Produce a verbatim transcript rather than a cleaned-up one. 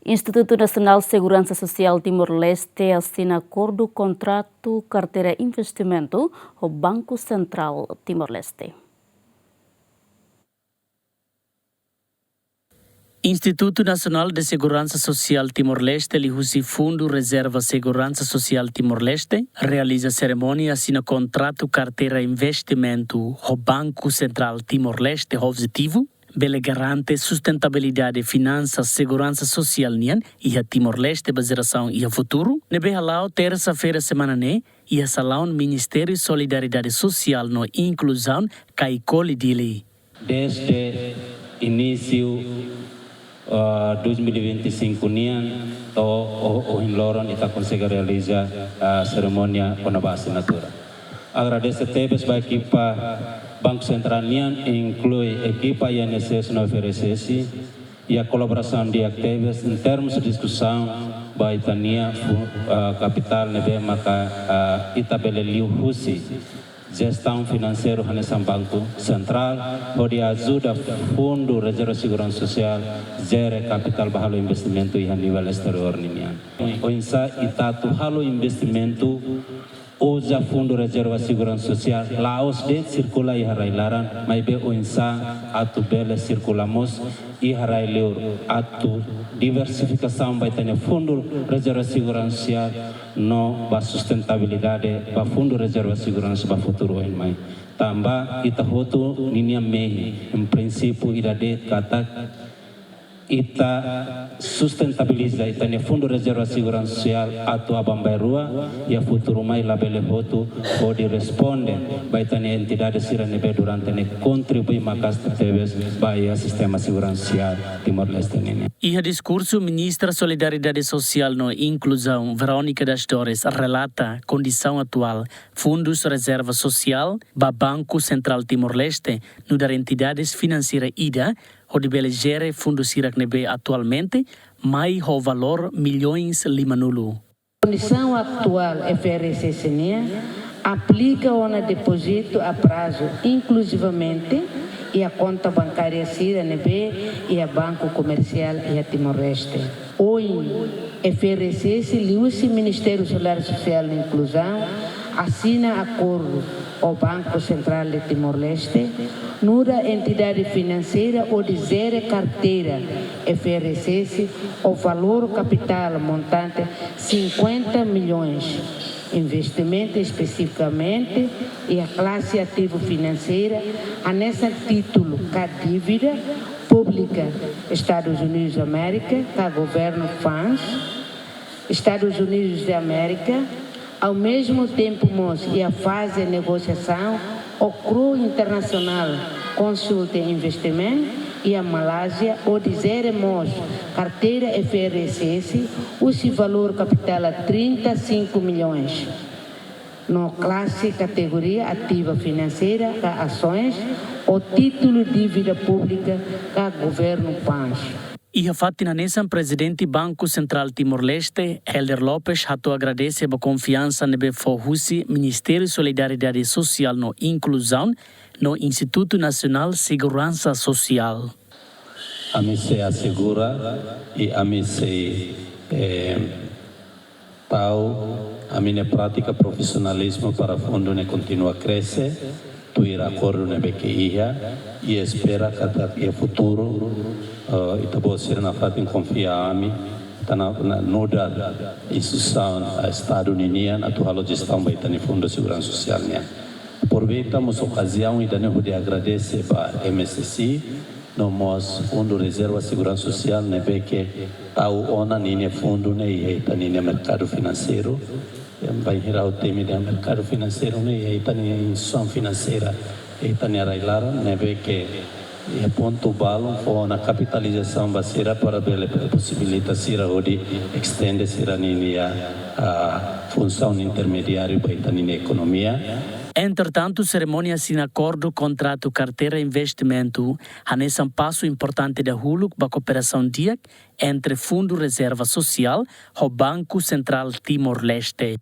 Institutu Nasionál Seguransa Sosiál Timor-Leste asina akordu kontratu karteira investimentu ho Banku Sentrál Timor-Leste. Institutu Nasionál de Seguransa Sosiál Timor-Leste liuhusi Fundu Rezerva Seguransa Sosiál Timor-Leste realiza serimónia asina kontratu karteira investimentu ho Banku Sentrál Timor-Leste ho objetivu bele garante sustentabilidade finansa seguransa sosiál nian iha Timor-Leste ba jerasaun iha futuru, ne'ebé hala'o tersa-feira semana ne'e iha salaun Ministériu Solidariedade Sosiál no Inkluzaun, Kaikoli, Dili. Desde inísiu, ah, dois mil e vinte e cinco nian, to'o o-, ohin loron ita konsege realiza, ah, serimónia kona-ba asinatura. Agradese tebes ba ekipa Banku Sentrál nian, inklui ekipa I N S S no F R S S, iha kolaborasaun di'ak tebes iha termus diskusaun ba ita-nia fu-, ah, kapitál ne'ebé maka, ah, ita bele liuhusi jestaun finanseiru hanesan Banku Sentrál, hodi ajuda Fundu Rezerva Seguransa Sosiál jere kapitál ba halo investimentu iha nivel esteriór ninian. Oinsá ita atu halo investimentu uza Fundu Rezerva Seguransa Sosiál, la'ós de'it sirkula iha rai-laran, maibé oinsá atu bele sirkula mós iha rai-liur, atu diversifikasaun ba ita-nia Fundu Rezerva Seguransa Sosiál, no ba sustentabilidade ba Fundu Rezerva Seguransa ba futuru oin mai. Tanba ita hotu ninia mehi, em princípio, ida de'it katak ita sustentabiliza ita-nia Fundu Rezerva Seguransa Sosiál atu aban-bainrua, iha futuru mai labele hotu, hodi responde ba ita-nia entidade sira ne'ebé durante ne'e kontribui maka'as tebes ba iha sistema seguransa sosiál Timor-Leste ninian. Iha diskursu, Ministra Solidariedade Sosiál no Inkluzaun, Verónica das Dores, relata kondisaun atuál Fundus Rezerva Sosiál ba Banku Sentrál Timor-Leste, nu'udar entidade finanseira ida hodi bele jere fundu sira ne'ebé atualmente mai ho valór milhões limanulu. Kondisaun atuál F R S S nian aplika ona depózitu a prazu, inkluzivamente iha konta bankária sira ne'ebé iha banku komersiál iha Timor-Leste. Ohin, F R S S liuhusi Ministériu Solidariedade Sosiál no Inkluzaun asina akordu ho Banku Sentrál de Timor-Leste, nu'udar entidade finanseira hodi jere karteira F R S S ho valór kapitál montante cinquenta milhões. Investimentu espesifikamente iha klase ativu finanseira, hanesan títulu ka dívida públika Estadus Unidus Amérika ka governu Frans, Estadus Unidus de Amérika, ao mesmu tempu mós iha faze negosiasaun ho Crowe International Consulting Investment iha Malázia, hodi jere mós karteira F R S S husi valór kapitál trinta e cinco milhões no klase kategoria ativa finanseira ka asoens, ho títulu dívida públika ka governu Frans. Iha fatin hanesan, Prezidente Banku Sentrál Timor-Leste, Helder Lopes, hato'o agradese ba konfiansa ne'ebé fó husi Ministériu Solidariedade Sosiál no Inkluzaun no Institutu Nasionál Seguransa Sosiál. Ami sei asegura i ami sei, eh, tau ami-nia prátika profisionalizmu para fundu ne'e kontinua krese, tuir akordu ne'ebé ke iha, i espera katak iha futuru, eh, ita-boot sira nafatin konfia ami, ita na, na, nu'udar instituisaun, eh, Estadu ninian, atu halo jestaun ba ita-nia Fundu Seguransa Sosiál nian. Aproveita mós okaziaun ida-ne'e hodi agradese ba M S S I, no mós Fundu Rezerva Seguransa Sosiál ne'ebé ke tau ona ninia fundu ne'e iha ita-nia merkadu finanseiru. Bainhira ha'u temi dehan merkadu finanseiru ne'e iha ita-nia instituisaun finanseira, ita-nia rai-laran ne'ebé ke iha pontu balun fó ona kapitalizasaun ba sira para bele posibilita sira hodi estende sira ninia, ah, funsaun intermediáriu ba ita-nia ekonomia. Entretantu, serimónia asina akordu kontratu karteira investimentu hanesan pasu importante dahuluk ba kooperasaun di'ak entre Fundu Rezerva Sosiál ho Banku Sentrál Timor-Leste.